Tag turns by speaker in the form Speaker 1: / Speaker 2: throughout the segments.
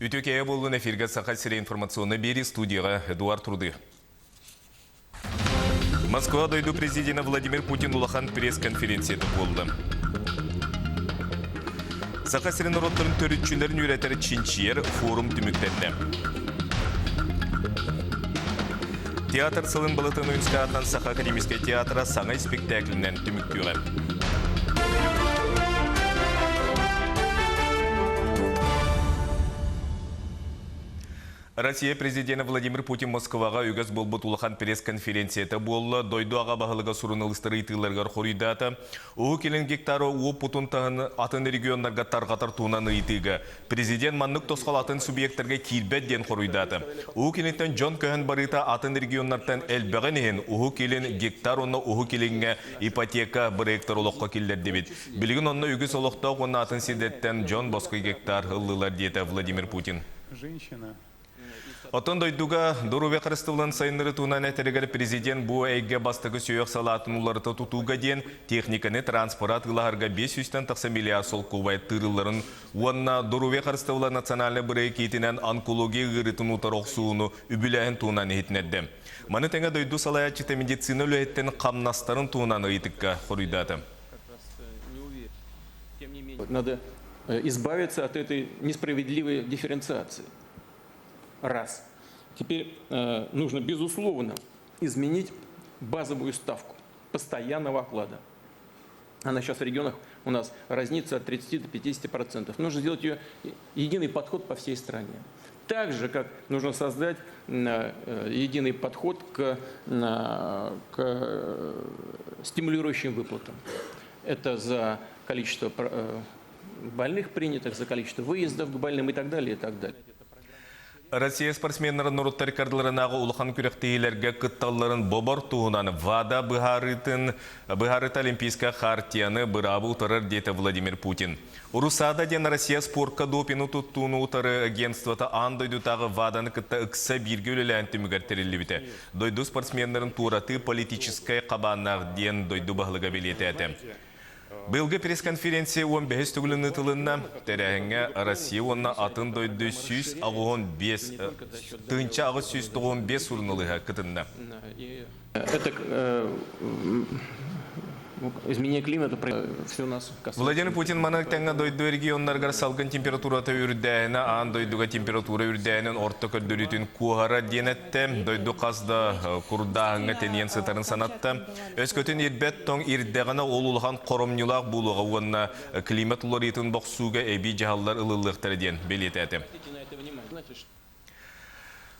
Speaker 1: Үтүө киэһэ буоллун эфиргэ Саха сирэ информационнай биэрии студияҕа Эдуард Труды. Москва дойду президенэ Владимир Путин улахан пресс-конференцията буолла. Саха сирин норуоттарын төрүччүлэрин үөрэтэр чинчийэр форум түмүктэннэ. Театр сылын былытын уйунскаатынан Саха академическай театра саҥа испиктээкилинэн түмүктүөҕэ. Россия президенэ Владимир Путин Москваҕа үгэс буолбут улахан пресс-конференцията буолла. Дойду аҕа баһылыга суруналыыстар ыйытыыларыгар хоруйдаата. Уһук Илин гектары уопутун таһын атын регионнарга тарҕатар туһунан ыйытыыга президент маннык тосхол атын субъектарга киирбэт диэн хоруйдаата. Уһук Илинтэн дьон көһөн барыыта атын регионнартан элбэҕин иһин Уһук Илин гектар уонна Уһук Илиҥҥэ ипотека бырайыактар олоххо киллэрдибит. Билигин онно үгүс олохтоох уонна атын сирдэртэн дьон босхо гектар ыллылар, диэтэ Владимир Путин. Оттон дойдуга доруобуйа харыстабылын сайыннарыы туһунан этэригэр президент бу эйгэ бастакы сүһүөх салаатын уларыта тутууга диэн техниканы транспоры атыылаһарга 500-тэн тахса миллиард солкуобай тыырылларын уонна доруобуйа харыстабыла национальнай бырайыак иитинэн онкология ыарыытын утары охсууну үбүлээһин туһунан иһитиннэрдэ. Маны тэҥэ дойду салайааччыта медицина үлэһиттэрин хамнастарын туһунан ыйытыкка хоруйдаата.
Speaker 2: Надо избавиться от этой несправедливой дифференциации. Раз. Теперь нужно, безусловно, изменить базовую ставку постоянного оклада. Она сейчас в регионах у нас разнится от 30 до 50%. Нужно сделать ее единый подход по всей стране. Так же, как нужно создать единый подход к стимулирующим выплатам. Это за количество больных принятых, за количество выездов к больным и так далее, и так далее.
Speaker 1: Россия спортсменнарын норуттар иккардыларынааҕы улахан күрэхтэһиилэргэ кытталларын бобор туһунан ВАДА быһаарыытын быһаарыыта Олимпийскай хартияны быраабы утарар диэтэ Владимир Путин. РУСАДА диэн Россия спорка допины туттууну утары агентствота аан дойдутааҕы ВАДАны кытта ыкса бииргэ үлэлээн түмүгэр тэриллибитэ. Дойду спортсменнарын туоратыы политическай хабааннаах диэн дойду баһылыга бэлиэтээтэ. Быйылгы пресс-конференция 15 төгүлүн ыытылынна. Тэрээһиҥҥэ Россия уонна атын дойду 185 1895 суруналыыһа кытынна.
Speaker 2: Это изменение климата все нас касается.
Speaker 1: Владимир Путин маннык тэҥҥэ дойду регионнарыгар салгын температурата үрдээһинэ аан дойдуга температура үрдээһинин орто көрдөрүүтүн куоһара диэн эттэ. Дойду хас да курдааһыҥҥа тэнийэн сытарын санатта. Өскөтүн ирбэт тоҥ ирдэҕинэ ол улахан хоромньулаах буолуоҕа уонна климат уларыйыытын бохсууга эбии дьаһаллар ылыллыахтара диэн бэлиэтээтэ.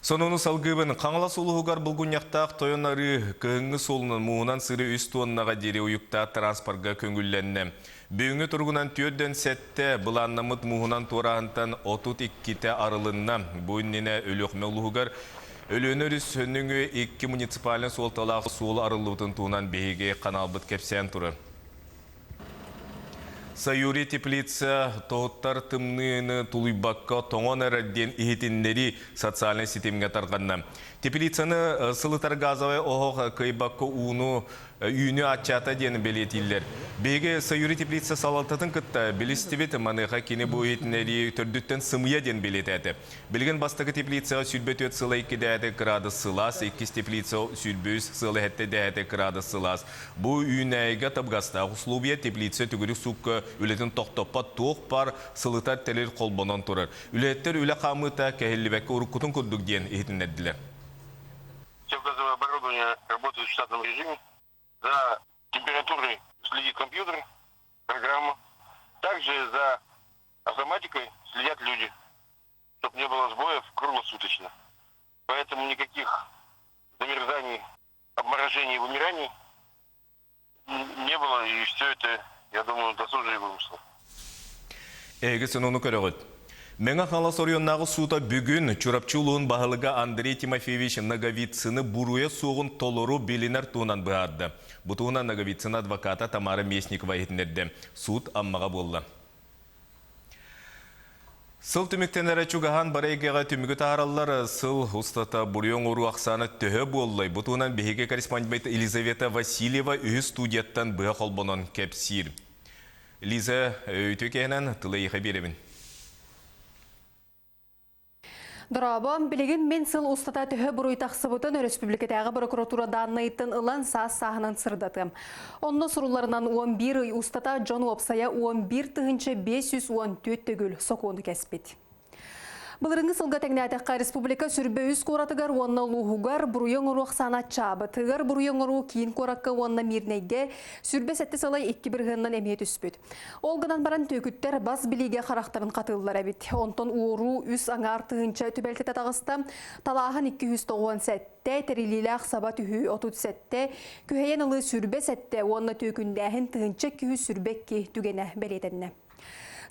Speaker 1: Сонуну салгыыбын. Хаҥалас улууһугар Булгунньахтаах Тойон Арыы кыһыҥҥы суолунан мууһунан сырыы үс туоннаҕа диэри уйуктаах транспорга көҥүллэннэ. Бүгүҥҥү туругунан 47 былааннаммыт мууһунан туорааһынтан 32-тэ арылынна. Бу иннинэ Өлүөхүмэ улууһугар Өлүөнэ өрүс нөҥүө икки муниципальнай суолталаах суол арыллыбытын туһунан биһиги ханаалбыт кэпсээн турар. Саюри теплица тоһуттар тымныыны тулуйбакка тоҥон эрэр диэн иһитиннэрии социальнай ситимҥэ тарҕанна. Теплицаны сылытар газовай оһох кыайбакка ууну үүнүү аччаата диэн бэлиэтииллэр. Биһиги Саюри теплица салалтатын кытта билистибит, маныаха кини бу иһитиннэрии төрдүттэн сымыйа диэн бэлиэтээтэ. Билигин бастакы теплицаҕа 24 сыла 2 дэһэти кыраадыс сылаас, иккис теплица 23 сыла 7 дэһэти кыраадыс сылаас. Бу үүнээйигэ табыгастаах условия теплица төгүрүк суукка үлэтин тохтоппот туох баар сылытар тэрил холбонон турар. Үлэһиттэр үлэ хаамыыта кэһиллибэккэ уруккутун курдук диэн иһитиннэрдилэр.
Speaker 3: Все газовое оборудование работает в штатном режиме. За температурой следит компьютер, программа. Также за автоматикой следят люди, чтобы не было сбоев круглосуточно. Поэтому никаких замерзаний, обморожений и вымираний не было, и все это, я думаю, досужие вымыслы.
Speaker 1: Эһиги сонуну көрөҕүт. Мэҥэ Хаҥалас оройуоннааҕы суута бүгүн Чурапчы улууһун баһылыга Андрей Тимофеевич Ноговицыны буруйа суоҕун толору билинэр туһунан быһаарда. Бу туһунан Ноговицын адвоката Тамара Местникова иһитиннэрдэ. Суут Аммаҕа буолла. Сыл түмүктэнэрэ чугаһаан бары эйгэҕэ түмүгү таһаараллар. Сыл устата буруйу оҥоруу ахсаана төһө буоллай? Бу туһунан биһиги корреспондент Елизавета Васильева үһүс студияттан быһа холбонон кэпсиир. Лиза, үтүө киэһэнэн тылы эйиэхэ биэрэбин.
Speaker 4: Дорообо, билигин мин сыл устата төһө буруй тахсыбытын өрөспүүбүлүкэтээҕи прокуратура дааннайыттан ылан саас-сааһынан сырдатыам. Онно сурулларынан 11 ый устата дьон уопсайа 11 514 төгүл сокуону кэспит. Былырыҥҥы сылга тэҥнээтэххэ республика сүрбэ үс куоратыгар уонна улууһугар буруйу оҥоруох саана аччаабыт. Ыар буруйу оҥоруу киин куоракка уонна Мирнэйгэ сүрбэ сэттэ сылай икки бырыһыанынан эмиэ түспүт. Ол гынан баран түөкүттэр бас билиигэ харахтарын хатыыллар эбит. Онтон уоруу үс аҥаар тыһыынча түбэлтэтэ таҕыста. Талааһын 297, тэриллиилээх саба түһүү 37, күһэйэн ылыы сүрбэ сэттэ уонна түөкүннээһин тыһыынча 222 түгэнэ бэлиэтэннэ.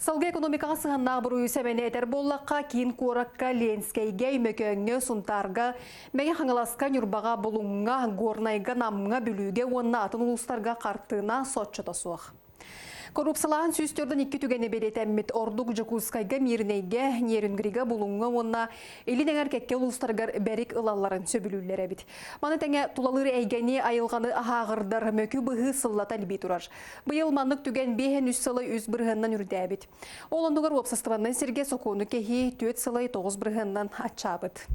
Speaker 4: Салгыы экономикаҕа сыһыаннаах буруйу сэмэни этэр буоллахха, киин куоракка, Ленскэйгэ, Өймөкөөҥҥө, Сунтаарга, Мэҥэ Хаҥаласка, Ньурбаҕа, Булуҥҥа, Горнайга, Намҥа, Бүлүүгэ уонна атын улуустарга хартыына соччото суох. Коррупциялааһын 142 түгэни бэлиэтэммит ордук Дьокуускайга, Мииринэйгэ, Нерюнгрига, Булуҥҥа уонна Илин эҥэр кэккэ улуустарыгар бэрик ылалларын сөбүлүүллэр эбит. Маны тэҥэ тулалыыр эйгэни, айылҕаны аһааҕырдар мөкү быһыы сыллата элбии турар. Быйыл маннык түгэн 5 сылай 3 бырыһыанынан үрдээбит. Ол оннугар уопсастыбаннай сиргэ сокуону кэһии 4 сылай 9 бырыһыанынан аччаабыт.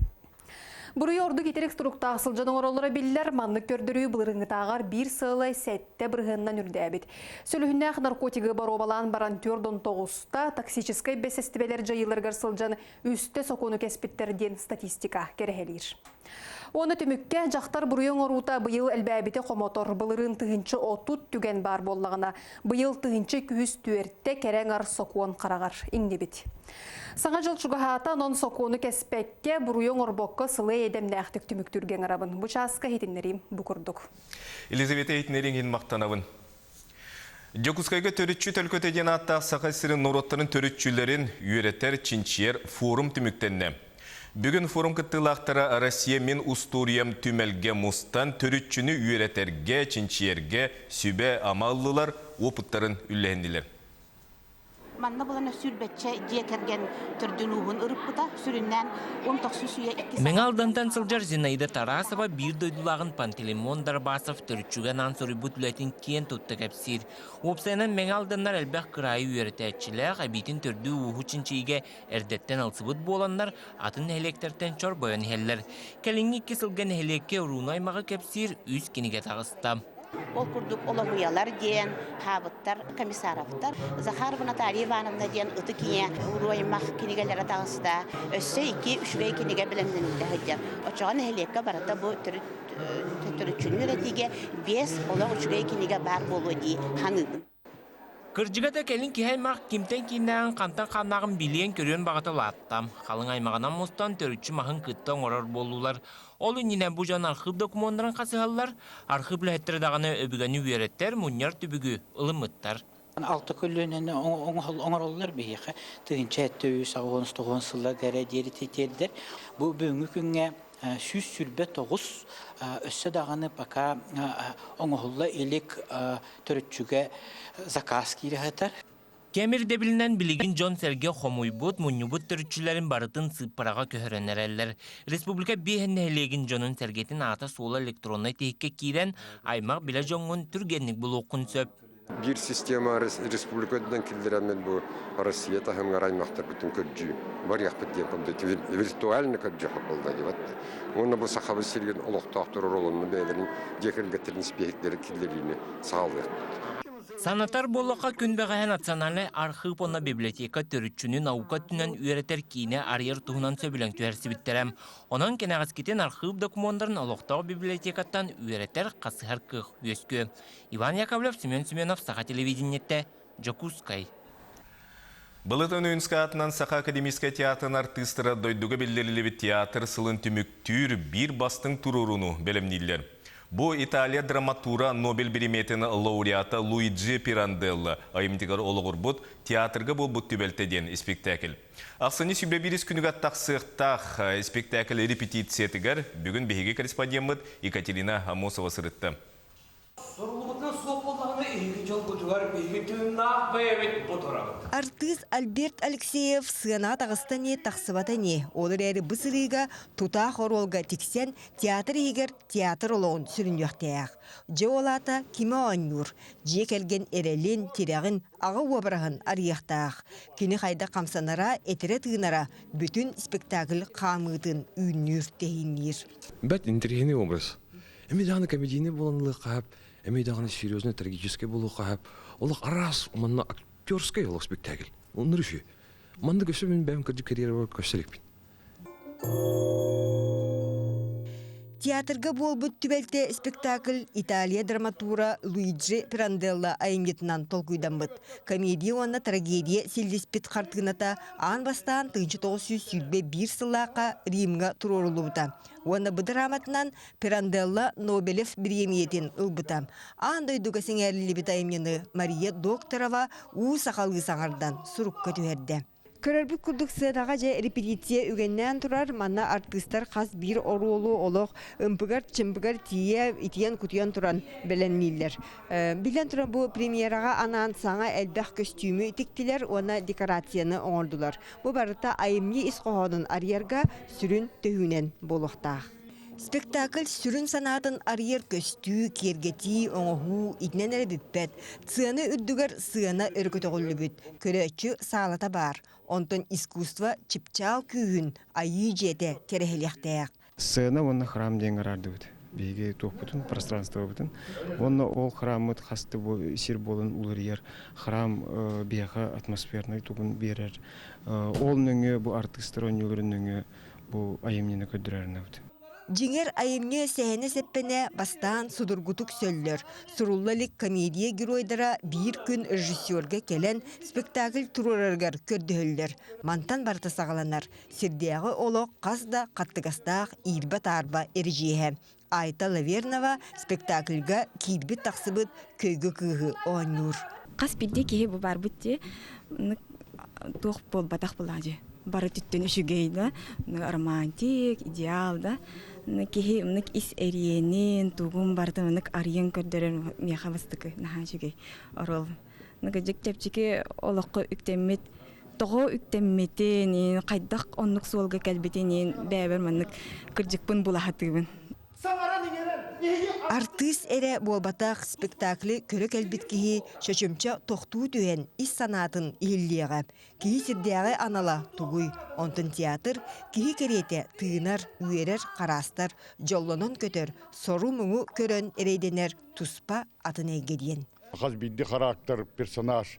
Speaker 4: Буруйу ордук итирик туруктаах сылдьан оҥороллоро биллэр, маннык көрдөрүү былырыыҥҥытааҕар биир сыалай сэттэ бырыһыанынан үрдээбит. Сүлүһүннээх наркотигы боруобалаан баран 49-та токсическай бэссэстибэлэр дьайыыларыгар сылдьан үстэ сокуону кэспиттэр диэн статистика кэрэһэлиир. Уонна түмүккэ дьахтар буруйу оҥоруута быйыл элбээбитэ хомотор. Былырыын 1030 түгэн баар буоллаҕына, быйыл 1004-тэ кэрэ аҥар сокуон хараҕар иҥнибит. Саҥа дьыл чугаһаата, онон сокуону кэспэккэ, буруйу оҥорбокко сылы эйэдэмнээхтик түмүктүүргэ ыҥырабын. Бу чааска иһитиннэриим бу курдук.
Speaker 1: Елизавета иһитиннэрииҥ иһин махтанабын. Дьокуускайга төрүччү төлкөтө диэн ааттаах Саха сирин норуоттарын төрүччүлэрин үөрэтэр, чинчийэр форум түмүктэннэ. Бүгүн форум кыттыылаахтара Россия мин устуоруйам түмэлгэ мустан төрүччүнү үөрэтэргэ, чинчийэргэ сүбэ-ама ыллылар, уопуттарын үллэһиннилэр.
Speaker 5: Манна булан сүүрбэччэ дьиэ кэргэн төрдүн ууһун ырыппыта, сүрүннээн он тохсус үйэ иккис
Speaker 6: Мэҥэ Алдантан сылдьар Зинаида Тарасова биир дойдулааҕын Пантелеймон Дарбасов төрүччүгэ анаан суруйбут үлэтин киэн тутта кэпсиир. Уопсайынан Мэҥэ Алданнар элбэх кыраайы үөрэтээччилээх, эбиитин төрдү-ууһу чинчийиигэ эрдэттэн ылсыбыт буоланнар, атын нэһилиэктэртэн чорбойон иһэллэр. Кэлиҥҥи икки сылга нэһилиэккэ урууну аймаҕы кэпсиир үс кинигэ таҕыста.
Speaker 5: Ол курдук Олоһуйалар диэн, Хаабыттар, Комиссаровтар, Захарова Наталья Ивановна диэн ытык ийэ уруоймах кинигэлэрэ таҕыста. Өссө икки үчүгэй кинигэ бэлэмнэниллэ сылдьар. Оччоҕо нэһилиэккэ барыта бу төрүт төрүччүнү үөрэтиигэ биэс олох үчүгэй кинигэ баар буолуо дии саныыбын.
Speaker 6: Кырдьыга да кэлин киһи аймах кимтэн кииннээҕин, хантан хааннааҕын билиэн-көрүөн баҕата улаатта. Халыҥ аймаҕынан мустан төрүччү маһын кытта оҥорор буоллулар. Ол иннинэ бу дьон архыып докумуоннарын хасыһаллар, архыып үлэһиттэрэ даҕаны өбүгэни үөрэттэр, мунньар түбүгү ылыммыттар.
Speaker 7: Алта көлүөнэни оҥороллор биһиэхэ тыһыынча сэттэ үс аҕыс тоҕус сылларга эрэ диэри тиэрдэр. Бу бүгүҥҥү күҥҥэ 129 өссө даҕаны пока оҥоһулла илик төрүччүгэ заказ киирэ сытар.
Speaker 6: Кэм ирдэбилинэн билигин дьон-сэргэ хомуйбут, мунньубут төрүччүлэрин барытын сыыппараҕа көһөрөн эрэллэр. Республика биэһ нэһилиэгин дьонун-сэргэтин аата-суола электроннай тиһиккэ киирэн, аймах-билэ дьоҥҥун түргэнник булуоххун сөп.
Speaker 8: Биир система республика үрдүнэн киллэрэммит бу Россия таһымыгар аймахтарбытын көрдүү барыахпыт диэн курдук виртуально көрдүөххэ буолла диэбит. Уонна бу Сахабыт сиригин олохтоохтор оруолунну бэйэлэрин дьиэ кэргэттэрин испииһэктэрин киллэриини саҕалыахпыт.
Speaker 6: Санатар буоллахха, күн бэҕэһээ Национальнай архыып уонна библиотека төрүччүнү наука өттүнэн үөрэтэр киинэ арыйар туһунан сөбүлэҥ түһэрсибиттэрэ. Онон кэнэҕэскитин архыып докумуоннарын олохтоох библиотекаттан үөрэтэр, хасыһар кыах үөскүө. Иван Яковлев, Семен Семенов, Саха телевидениетэ, Дьокуускай.
Speaker 1: Былытын Ойуунскай аатынан Саха академическай театрын артыыстара дойдуга биллэриллибит театр сылын түмүктүүр биир бастыҥ туруорууну бэлэмнииллэр. Бу Италия драматура Нобель бириэмийэтин лауреата Луиджи Пиранделло айымньытыгар олоҕурбут «Театрга буолбут түбэлтэ» диэн испиктээкил. Ахсынньы сүүрбэ биирис күнүгэр тахсыахтаах испиктээкил репетициятыгар бүгүн биһиги корреспондеммыт Екатерина Амосова сырытта.
Speaker 9: Суруллубутунан суох буоллаҕына, эһиги дьолгутугар биһиги Биһиги тыыннаах бэйэбит бу турабыт.
Speaker 10: Артыыс Альберт Алексеев сыанаҕа таҕыста ини, тахсыбата ини. Ол эрээри бу сырыыга тутаах оруолга тиксэн, театр иһигэр театр олоҕун сүрүннүөхтээх. Дьэ ол аата кими оонньуур? Дьиэ кэргэн эрэлин, тирэҕин, аҕа уобараһын арыйыахтаах. Кини хайдах хамсанара, этэрэ-тыынара бүтүн спектакль хаамыытын үүннүүр-тэһиинниир.
Speaker 11: Бэрт интэриэһинэй образ. Эмиэ даҕаны комедийный буолан ылыахха сөп, эмиэ даҕаны серьезный трагическай буолуохха сөп. Олох араас манна актерскай олох спектакль. Оннур үһү. Маннык өссө мин бэйэм кырдьык карьерабар көрсө иликпин.
Speaker 10: Театрга буолбут түбэлтэ спектакль Италия драматура Луиджи Пиранделло айымньытынан толкуйдаммыт. Комедия уонна трагедия силлиспит хартыыната аан бастаан 1921 сыллаахха Римҥа туруоруллубута уонна бу драматынан Пиранделло Нобелев бириэмийэтин ылбыта. Аан дойдуга сэҥээриллибит айымньыны Мария Докторова уу сахалыы саҥардан сурукка түһэрдэ. Көрөрбүт курдук сыанаҕа дьэ репетиция үгэннээн турар. Манна артыыстар хас биир оруолу олох ымпыгар-чымпыгар тиийэ итийэн-кутуйан туран бэлэмнииллэр. Биллэн турар, бу премьераҕа анаан саҥа элбэх көстүүмү тиктилэр уонна декорацияны оҥордулар. Бу барыта айымньы ис хоһоонун арыйарга сүрүн төһүүнэн буолуохтаах. Спектакль сүрүн санаатын арыйар көстүү, киэргэтии, оҥоһуу итинэн эрэ бүппэт. Сыана үрдүгэр сыана өрө көтөҕүллүбүт, көрөөччү саалата баар. Онтон искусство чыпчаал күүһүн айыы дьиэтэ кэрэһилиэхтээх.
Speaker 12: Сцена уонна храм диэн араардыбыт. Биһиги туохпутун, пространствобытын. Уонна ол храммыт хасты сир буолан уларыйар. Храм биһиэхэ атмосфернай тугун биэрэр. Ол нөҥүө бу артыыстар оонньууларын нөҥүө бу айымньыны көрдөрөр
Speaker 10: Дьиҥэр айымньы сэһэнэ-сэппэнэ бастаан судургутук сөллөр. Сурулла илик комедия геройдара биир күн режиссерга кэлэн спектакль туруорарыгар көрдөһөллөр. Мантан барыта саҕаланар. Сирдээҕи олох хас да хаттыгастаах иирбэ-таарба эридьиэһэ. Айта Лавернова спектакльга киирбит-тахсыбыт көйгө кыыһы оонньуур.
Speaker 13: Хас биирдии киһи бу барбыт дии туох буолбатах была дии бары түттүн үчүгэй да романтик идеал да киһи ыннык ис эриэнин тугун барытын ыннык арыйан көрдөрөр миэхэ бастакы наһаа үчүгэй оруол дьик чэпчэки олоххо үктэммит тоҕо үктэммитин хайдах оннук суолга кэлбитин бэйэбэр маннык кырдьыкпын булаһатыыбын.
Speaker 10: Артыыс эрэ буолбатах спектакли көрө кэлбит киһи чочумча тохтуу түһэн ис санаатын иһиллиэҕэ. Киһи сирдээҕи анала тугуй? Онтон театр киһи кэриэтэ тыынар, үөрэр, хараастар, дьоллонон көтөр, сору-муҥу көрөн эрэйдэнэр туспа атын эйгэ диэн.
Speaker 14: Хас биирдии характер, персонаж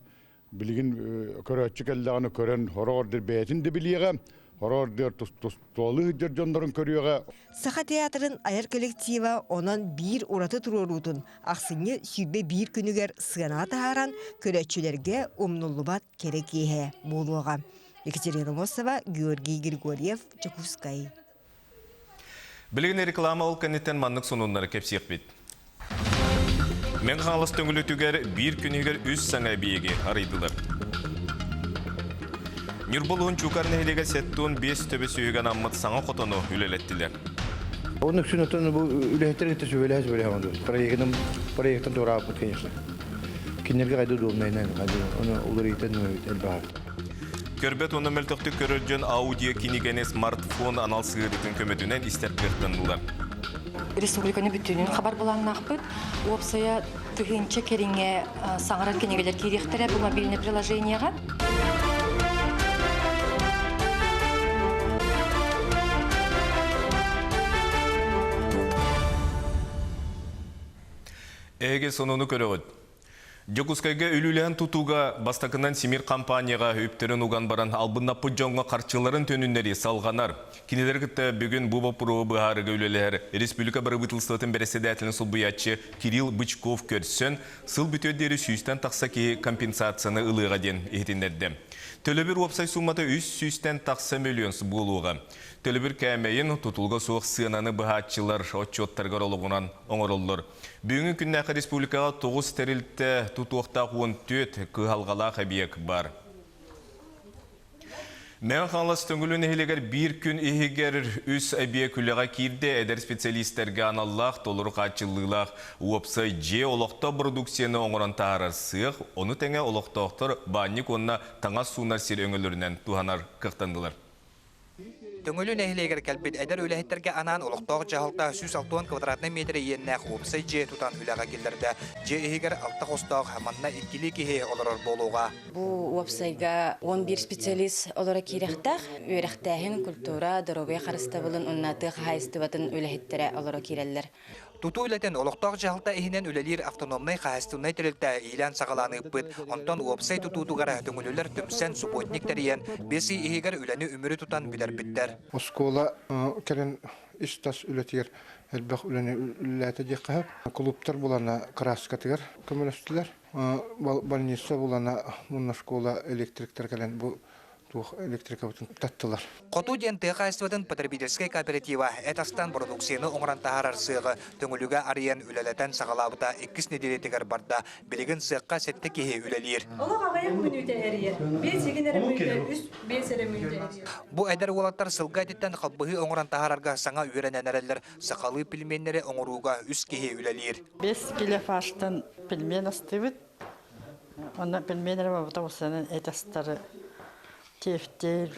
Speaker 14: билигин көрөөччү кэллэҕинэ көрөн хороҕор бэйэтин да билиэҕэ, хороҕор туолу сылдьар дьоннорун көрүөҕэ.
Speaker 10: Саха театрын айар коллектива онон биир ураты туруоруутун ахсынньы 21 күнүгэр сыанаҕа таһааран көрөөччүлэргэ умнуллубат кэрэ киэһэ буолуоҕа. Екатерина Мосова, Георгий Григорьев, Дьокуускай.
Speaker 1: Билигин реклама ол кэнниттэн маннык сонуннары кэпсиэхпит. Мэҥ Хаҥалас Төҥүлүтүгэр биир күнүгэр үс саҥа эбийиэги арыйдылар. Ньурба улууһун Чуукар нэһилиэгэ 75 төбө сүөһүгэ анаммыт саҥа хотону үлэлэттилэр.
Speaker 15: Оннук сүн отон бу үлэһиттэр кытта сүбэлэһэ сүбэлэһэ оҥордубут. Проектын проектын туораабыт, конечно. Кинилэргэ хайда удобнайынан, хайда оны уларыйтан элбэҕэ.
Speaker 1: Көрбөт уонна мөлтөхтүк көрөр дьон аудио кинигэни смартфон анал сыһыарыытын көмөтүнэн истэр кыахтаннулар.
Speaker 16: Республиканы бүтүнүн хабар былааннаахпыт. Уопсайа тыһыынча кэриҥэ саҥарар кинигэлэр киириэхтэрэ бу мобильный приложениеҕа.
Speaker 1: Эһиги сонуну көрөҕүт. Дьокуускайга өлүүлэһэн тутууга бастакынан Симир компанияҕа үптэрин уган баран албыннаппыт дьоҥҥо харчыларын төнүннэрии салҕанар. Кинилэри кытта бүгүн бу боппуруоһу быһаарыыга үлэлэһэр республика бырабыыталыстыбатын бэрэссэдээтэлин солбуйааччы Кирилл Бычков көрсөн, сыл бүтүөр диэри сүүстэн тахса киһи компенсацияны ылыаҕа диэн иһитиннэрдэ. Төлөбүр уопсай суумата үс сүүстэн тахса мөлүйүөн буолуоҕа. Төлөбүр кээмэйин тутулуга суох сыананы быһааччылар отчуоттарыгар олоҕунан оҥороллор. Бүгүҥҥү күннээххэ республикаҕа тоҕус тэрилтэ тутуохтаах 14 кыһалҕалаах эбийиэк баар. Мэҥэ Хаҥалас Төҥүлү нэһилиэгэр биир күн иһигэр үс эбиэк үлэҕэ киирдэ. Эдэр специалистэргэ аналлаах толору хааччыллыылаах уопсай дьиэ олохтоох продукцияны оҥорон таһаарар сыах, ону тэҥэ олохтоохтор баанньык уонна таҥас суунар сир өҥөлөрүнэн туһанар кыахтаннылар.
Speaker 17: Төҥүлү нэһилиэгэр кэлбит эдэр үлэһиттэргэ анаан олохтоох дьаһалта 160 квадратнай миэтэрэ иэннээх уопсай дьиэ тутан үлэҕэ киллэрдэ. Дьиэ иһигэр алта хостоох, манна иккилии киһи олорор буолуоҕа.
Speaker 18: Бу уопсайга 11 специалист олоро киирэхтээх. Үөрэхтээһин, культура, доруобуйа харыстабылын уонна тыа хаһаайыстыбатын үлэһиттэрэ олоро киирэллэр.
Speaker 17: Тутуу үлэтин олохтоох дьаһалта иһинэн үлэлиир автономнай хаһаайыстыбаннай тэрилтэ иилээн-саҕалаан ыыппыт. Онтон уопсай тутуутугар төҥүлүлэр түмсэн субботник тэрийэн, биэс ый иһигэр үлэни үмүрү тутан бүтэрбиттэр.
Speaker 19: Оскуола кэлин ис-тас үлэтигэр элбэх үлэни үлэлээтэ диэххэ сөп. Клубтар булана кырааскатыгар көмөлөстүлэр. Больница булана уонна школа электриктэр кэлэн бу туох электрикабытын таттылар.
Speaker 17: Хоту диэн тыа хаһаайыстыбатын потребительскай кооператива эт астан бородууксуйаны оҥорон таһаарар сыаҕы Төҥүлүгэ арыйан үлэлэтэн саҕалаабыта иккис нэдиэлэтигэр барда. Билигин сыахха сэттэ киһи үлэлиир.
Speaker 20: Олох аҕыйах мүнүүтэ эрийэр. Биэс игин эрэ мүнүүтэ, үс биэс эрэ мүнүүтэ эрийэр.
Speaker 17: Бу эдэр уолаттар сылга этиттэн халбаһыы оҥорон таһаарарга саҥа үөрэнэн эрэллэр. Сахалыы пельменнэри оҥорууга үс киһи үлэлиир.
Speaker 21: Бес кило фарштан пельмен астыбыт. Онно пельмен эрэ бабыта усанан эт астары тефтель,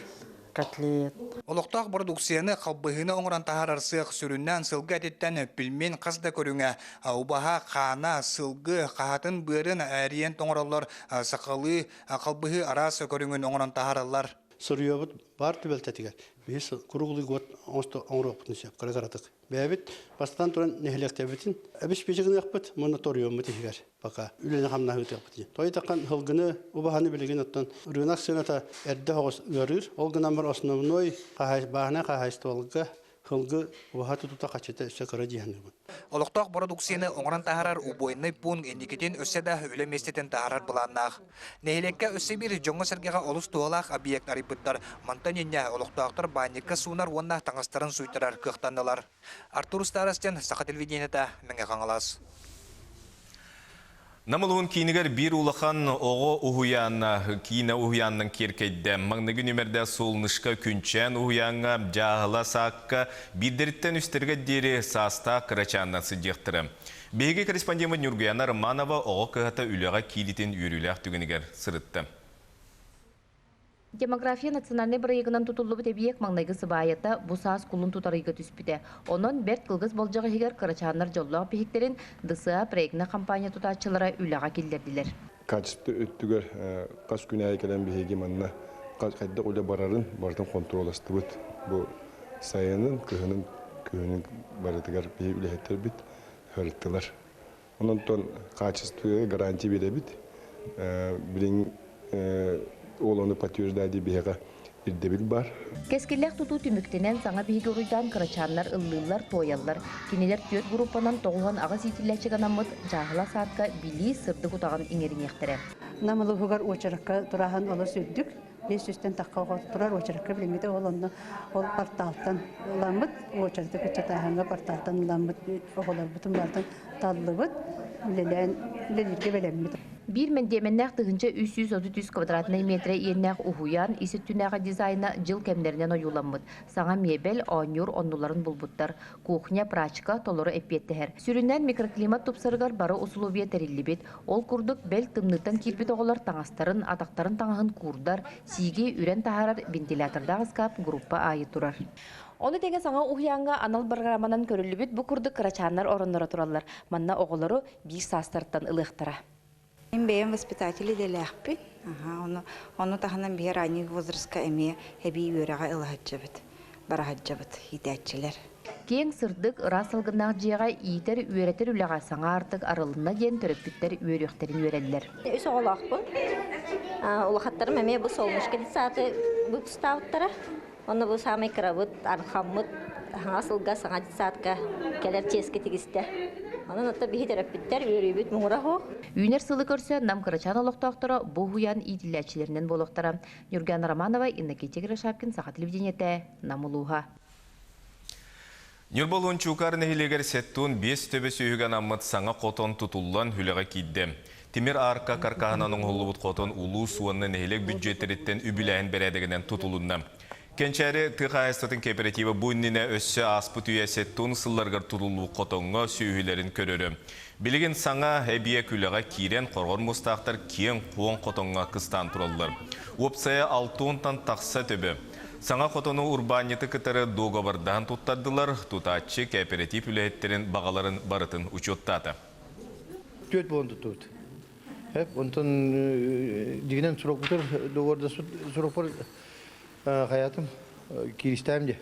Speaker 21: котлет.
Speaker 17: Олохтоох бородууксуйаны халбаһыыны оҥорон таһаарар сыах сүрүннээн сылгы этиттэн пельмень хас да көрүҥэ убаһа, хаана, сылгы, хаһатын быарын эрийэн тоҥороллор, сахалыы халбаһыы араас көрүҥүн оҥорон таһаараллар.
Speaker 22: Суруйабыт баар түбэлтэтигэр биһи круглый год оҥоруохпутун сөп кыра-кыратык. Бэйэбит бастатан туран нэһилиэктэбитин эбис-пичи гыныахпыт уонна торуйуоммут иһигэр пока үлэни хамнаһыытыахпыт. Тойтакан һылгыны убаһаны билигин оттон рынок сыаната эрдэ соҕус ыарыыр. Ол гынан бар основной бааһынай хаһаайыстыбаларга һылгы убаһа тутута хачыта өссө кыра дии саныыбын.
Speaker 17: Олохтоох бородууксуйаны оҥорон таһаарар убойнай пункт инникитин өссө да үлэ миэстэтин таһаарар былааннаах. Нэһилиэккэ өссө биир дьоҥҥо-сэргэҕэ олус туһалаах объект арыйбыттар. Мантан инньэ олохтоохтор баанньыкка суунар уонна таҥастарын сууйтарар кыахтаннылар. Артур Старостин, Саха телевидениета, Мэҥэ Хаҥалас.
Speaker 1: Нам улуһун киинигэр биир улахан оҕо уһуйаана киинэ уһуйаанынан киэркэйдэ. Маҥнайгы нүмердээх Солнышко Күнчээн уһуйааҥҥа дьааһыла саакка биирдэриттэн үстэргэ диэри саастаах кырачааннар сылдьыахтара. Биһиги корреспондеммыт Ньургуйаана Романова оҕо кыһата үлэҕэ кииритин үөрүүлээх түгэнигэр сырытта.
Speaker 23: Демография национальнай бырайыагынан тутуллубут эбийиэк маҥнайгы сыбаайата бу саас кулун тутар ыйга түспүтэ. Онон бэрт кылгас болдьох иһигэр кырачааннар дьоллоох биһиктэрин ДСА проектнай компания тутааччылара үлэҕэ киллэрдилэр.
Speaker 24: Качество өттүгэр хас күн аайы кэлэн биһиги манна хайдах үлэ барарын барытын хонтуруолластыбыт. Бу сайынын, кыһынын, күһүнүн барытыгар биһиги үлэһиттэрбит ырыттылар. Онон качествоҕа гарантия биэрэбит. Билин ол ону подтверждать биһиэхэ ирдэбил бар.
Speaker 23: Кэскиллээх тутуу түмүктэнэн, саҥа биһиги уруйдаан кырачааннар ыллыыллар, туойаллар. Кинилэр түөрт группанан 98 иитиллээччигэ анаммыт дьааһыла саадка билии сырдык утаҕын иҥэриниэхтэрэ.
Speaker 25: Нам улууһугар уочаракка турааһын олус үрдүк. 500-тэн тахха оҕо турар уочаракка билиҥҥитэ ол онно ол порталтан ыламмыт уочараты кыччатааһыҥҥа порталтан ыламмыт оҕолорбутун барытын таллыбыт үлэлээн үлэлииргэ бэлэммит.
Speaker 23: Биир мэндиэмэннээх 1333 квадратнай метрэ иэннээх уһуйаан ис өттүнээҕи дизайна дьыл кэмнэринэн ойууламмыт. Саҥа миэбэл, оонньуур оннуларын булбуттар. Кухня, прачка толору эппиэттэһэр. Сүрүннээн микроклимат тупсарыгар бары усулуобуйа тэриллибит. Ол курдук, бэл тымныыттан киирбит оҕолор таҥастарын, атахтарын таҥаһын куурдар, сииги үрэн таһаарар вентилятордаах ыскаап группа аайы турар. Ону тэҥэ саҥа уһуйааҥҥа анал бырагырааманан көрүллүбүт бу курдук кырачааннар оронноро тураллар. Манна оҕолору биир саастарыттан ылыахтара.
Speaker 26: Мин бэйэм воспитатель идэлээхпин. Ону, ону таһынан биһи ранний возрастка эмиэ эбии үөрэҕи ыла сылдьабыт, бара сылдьабыт иитээччилэр.
Speaker 23: Киэҥ, сырдык, ыраас салгыннаах дьиэҕэ иитэр, үөрэтэр үлэҕэ саҥа аартык арылынна диэн төрөппүттэр үөрүөхтэрин үөрэллэр.
Speaker 27: Үс оҕолоохпун. Улахаттарым эмиэ бу Солнышко детсады выпустаабыттара. Онно бу саамай кырабыт, архаммыт саҥа сылга саҥа детсадка кэлэр чиэскэ тигистэ. Онон оттон биһи төрөппүттэр үөрүүбүт муҥура суох.
Speaker 23: Үүнэр сылы көрсө Нам кырачаан олохтоохторо бу уһуйаан иитиллээччилэринэн буолуохтара. Ньургуяна Романова, Иннокентий Гришапкин, Саха телевидениетэ, Нам улууһа.
Speaker 1: Ньурба Лунчуукар нэһилиэгэр 75 төбө сүөһүгэ анаммыт саҥа хотон тутуллан үлэҕэ киирдэ. Тимир арка каркаһынан оҥоһуллубут хотон улуус уонна нэһилиэк бүддьүөттэриттэн үбүлээһин бэрээдэгинэн тутулунна. Кэнчээри тыа хаһаайыстыбатын кооператива бу иннинэ өссө ааспыт үйэ сэттэ сылларыгар тутуллубут хотоҥҥо сүөһүлэрин көрөрө. Билигин саҥа эбийиэк үлэҕэ киирэн, хороҕор муостаахтар киэҥ-куоҥ хотоҥҥо кыстаан тураллар. Уопсайа алта уонтан тахса төбө. Саҥа хотону урбаанньыты кытары дуогабардаһан туттардылар, тутааччы кооператив үлэһиттэрин баҕаларын барытын учуоттаата.
Speaker 15: Түөрт буолан туттубут. Онтон дьигинэн срокпутур договордаспыт срокпар хайатым киристээм де.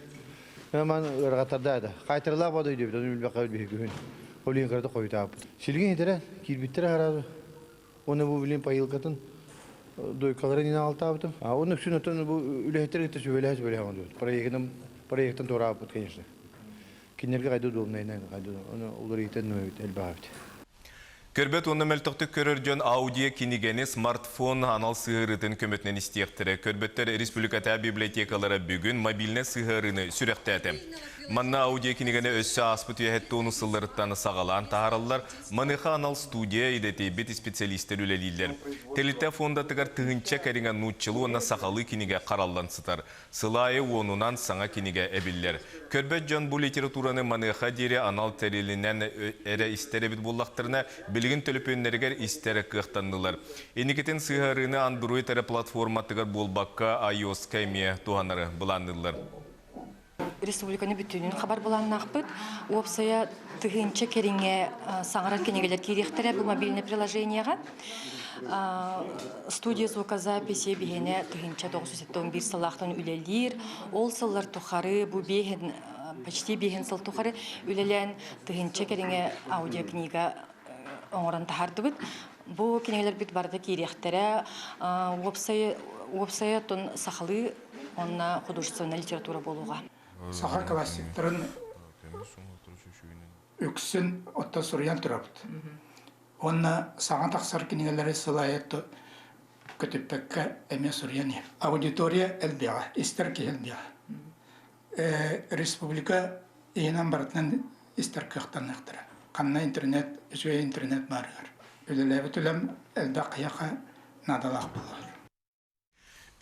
Speaker 15: Ман ыарахаттарда да. Хайтарылаах бада өйдөбүт, оны билбэккэ биһи күһүн. Ол иһин кырата хойутааппыт. Силигин хитэрэ киирбиттэрэ хараазы. Оны бу билин пайылкатын дойкаларын ина алтаабытым. Оны үксүн отон бу үлэһиттэр кытта сүбэлэһэ сүбэлэһэ оҥордубут. Проектын проекттан туораабыт, конечно. Кинилэргэ хайда удобнайынан хайда оны уларыйтан элбэх эбит.
Speaker 1: Көрбөт уонна мөлтөхтүк көрөр дьон аудио кинигэни смартфон анал сыһыарыытын көмөтүнэн истиэхтэрэ. Көрбөттөр республикатааҕы библиотекалара бүгүн мобильнай сыһыарыыны сүрэхтээтэ. Манна аудио кинигэни өссө ааспыт үйэһэттэ уонус сылларыттан саҕалаан таһаараллар. Маныаха анал студия идэтийбит специалистэр үлэлииллэр. Тэрилтэ фондатыгар тыһыынча кэриҥэ нууччалыы уонна сахалыы кинигэ хараллан сытар. Сыл аайы уонунан саҥа кинигэ эбиллэр. Көрбөт дьон бу литератураны маныаха диэри анал тэрилинэн эрэ истэр эбит буоллахтарына, билигин төлөпүөннэригэр истэр кыахтаннылар. Инникитин сыһыарыыны Android эрэ платформатыгар буолбакка, iOS-ка эмиэ туһанары былаанныыллар.
Speaker 16: Республиканы бүтүнүн хабар былааннаахпыт. Уопсайа тыһыынча кэриҥэ саҥарар кинигэлэр киириэхтэрэ бу мобильнай приложениеҕа. Студия звукозаписи биһиэнэ 1971 сыллаахтан үлэлиир. Ол сыллар тухары бу биэһин почти биэһин сыл тухары үлэлээн тыһыынча кэриҥэ аудиокнига оҥорон таһаардыбыт. Бу кинигэлэрбит барыта киириэхтэрэ. Уопсай уопсайа оттон сахалыы уонна художественная литература буолуоҕа.
Speaker 2: Саха классиктарын үксүн оттон суруйан турабыт. Уонна саҥа тахсар кинигэлэри сыл аайы көтүппэккэ эмиэ суруйан иһэр. Аудитория элбэҕэ, истэр киһи элбэҕэ. Республика иһинэн барытынан истэр кыахтаныахтара. Ханна интернет, үчүгэй интернет баарыгар. Үлэлээбит үлэм элбэх киһиэхэ наадалаах буолар.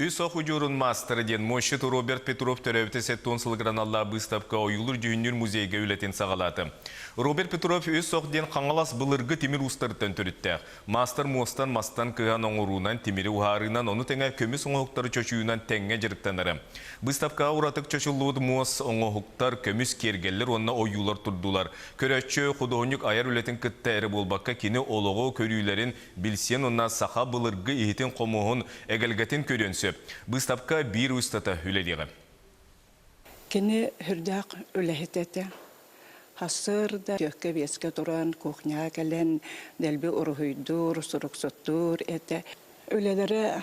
Speaker 1: Үс ох удьуорун маастара диэн муосчут Роберт Петров төрөөбүтэ 70 сылыгар аналлаах быыстапка ойуулуур-дьүһүннүүр музейга үлэтин саҕалаата. Роберт Петров үс ох диэн Хаҥалас былыргы тимир уустарыттан төрүттээх. Маастар муостан мастан кыһан оҥоруунан, тимири уһаарыынан, ону тэҥэ көмүс оҥоһуктары чочуйуунан тэҥҥэ дьарыктанара. Быыстапкаҕа уратык чочуллубут муос оҥоһуктар, көмүс киэргэллэр уонна ойуулар турдулар. Көрөөччү худуоһунньук айар үлэтин кытта эрэ буолбакка, кини олоҕу көрүүлэрин билсиэн уонна саха былыргы иһитин-хомуоһун эгэлгэтин көрүөн сөп. Быыстапка биир устата үлэлиэҕэ.
Speaker 3: Кини сүрдээх үлэһит этэ. Сарсыарда түөккэ-биэскэ туран кухняҕа кэлэн дэлби уруһуйдуур, суруксуттуур этэ. Үлэлэрэ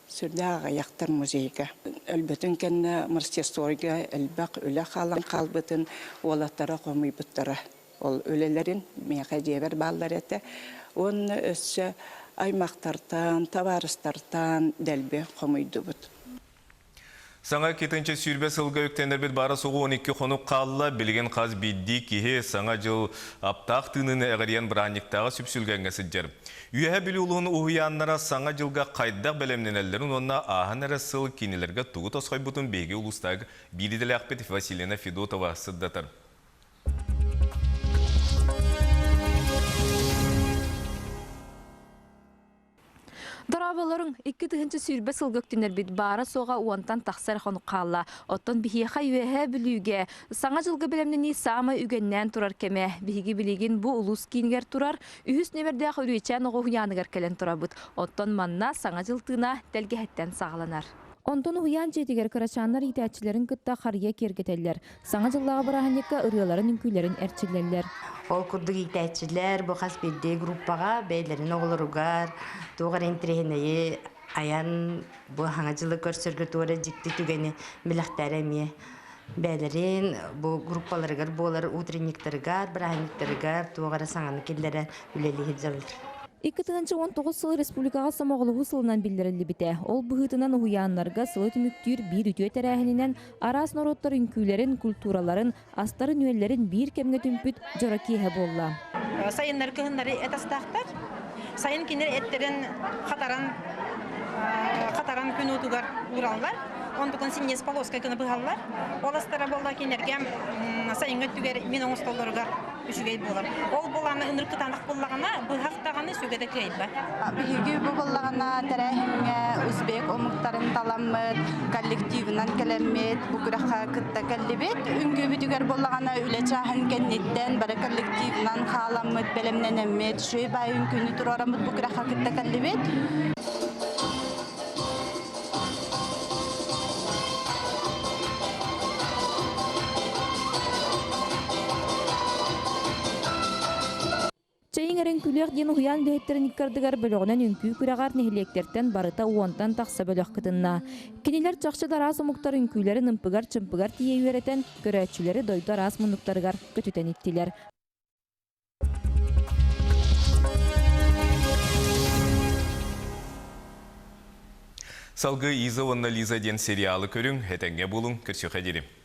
Speaker 3: сүрдээх аҕыйахтар музейга. Өлбөтүн кэннэ мастерскойга элбэх үлэ хаалан хаалбытын уолаттара хомуйбуттара. Ол үлэлэрин миэхэ дьиэбэр бааллар этэ. Уонна өссө аймахтартан, табаарыстартан дэлби хомуйдубут.
Speaker 1: Саҥа 220 сылга үктэнэрбит баара-суоҕа 12 хонук хаалла. Билигин хас биирдии киһи Саҥа дьыл аптаах тыыныны эҕирийэн бырааһынньыктааҕы сүпсүлгэҥҥэ сылдьар. Үөһээ Бүлүү улууһун уһуйааннара Саҥа дьылга хайдах бэлэмнэнэллэрин уонна ааһан эрэ сыл кинилэргэ тугу тосхойбутун биһиги улуустааҕы биир идэлээхпит Василина Федотова сырдатар.
Speaker 4: Дорооболоруҥ! 2020 сылга үктэнэрбит баара-суоҕа уонтан тахсар хонук хаалла. Оттон биһиэхэ Үөһээ Бүлүүгэ Саҥа дьылга бэлэмнэнии саамай үгэннээн турар кэмэ. Биһиги билигин бу улуус киинигэр турар үһүс нүөмэрдээх Үрүйэчээн оҕо уһуйааныгар кэлэн турабыт. Оттон манна Саҥа дьыл тыына тэлгэһэттэн саҕаланар. Онтон уһуйаан дьиэтигэр кырачааннар иитээччилэрин кытта харыйа киэргэтэллэр. Саҥа дьыллааҕы бырааһынньыкка ырыаларын-үҥкүүлэрин эрчиллэллэр.
Speaker 5: Ол курдук иитээччилэр бу хас биирдии группаҕа бэйэлэрин оҕолоругар туох эрэ интэриэһинэйи айан бу Саҥа дьылы көрсөргө туох эрэ дьикти түгэни бэлэхтээри эмиэ бэйэлэрин бу группаларыгар буолар утренниктарыгар, бырааһынньыктарыгар туох эрэ саҥаны киллэрэн үлэлии сылдьаллар.
Speaker 4: 2019 сыл республикаҕа сомоҕолоһуу сылынан биллэриллибитэ. Ол быһыытынан уһуйааннарга сылы түмүктүүр биир үтүө тэрээһининэн араас норуоттар үҥкүүлэрин, культураларын, астарын-үөллэрин биир кэмҥэ түмпүт дьоро киэһэ буолла.
Speaker 6: Сайыннары кыһыннары эт астаахтар. Сайын кинилэр эттэрин хатаран хатаран күн уутугар уураллар. Онтукун синньиэс полоска гына быһаллар. Ол астара буолла кинилэргэ сайыҥҥы өттүгэр мин оҥостоллоругар үчүгэй буолар. Ол буолааны ынырык кытаанах буоллаҕына, быһах даҕаны сүгэ да кыайбат.
Speaker 7: Биһиги бу буоллаҕына тэрээһиҥҥэ узбек омуктарын таламмыт, коллективынан кэлэммит, бу күрэххэ кытта кэллибит. Үҥкүүбүтүгэр буоллаҕына үлэ чааһын кэнниттэн бары коллективынан хааламмыт, бэлэмнэнэммит, үчүгэй баай үҥкүүнү туруораммыт бу күрэххэ кытта кэллибит.
Speaker 4: Чэйиҥ эрэн күлүөх диэн уһуйаан үлэһиттэрин иккардыгар бөлөҕүнэн үҥкүү күрэҕэр нэһилиэктэртэн барыта уонтан тахса бөлөх кытынна. Кинилэр чахчы да араас омуктар үҥкүүлэрин ымпыгар-чымпыгар тиийэ үөрэтэн, көрөөччүлэри дойду араас муннуктарыгар көтүтэн иттилэр.
Speaker 1: Салгыы Иза уонна Лиза диэн сериалы көрүҥ, этэҥҥэ буолуҥ, көрсүөххэ диэри.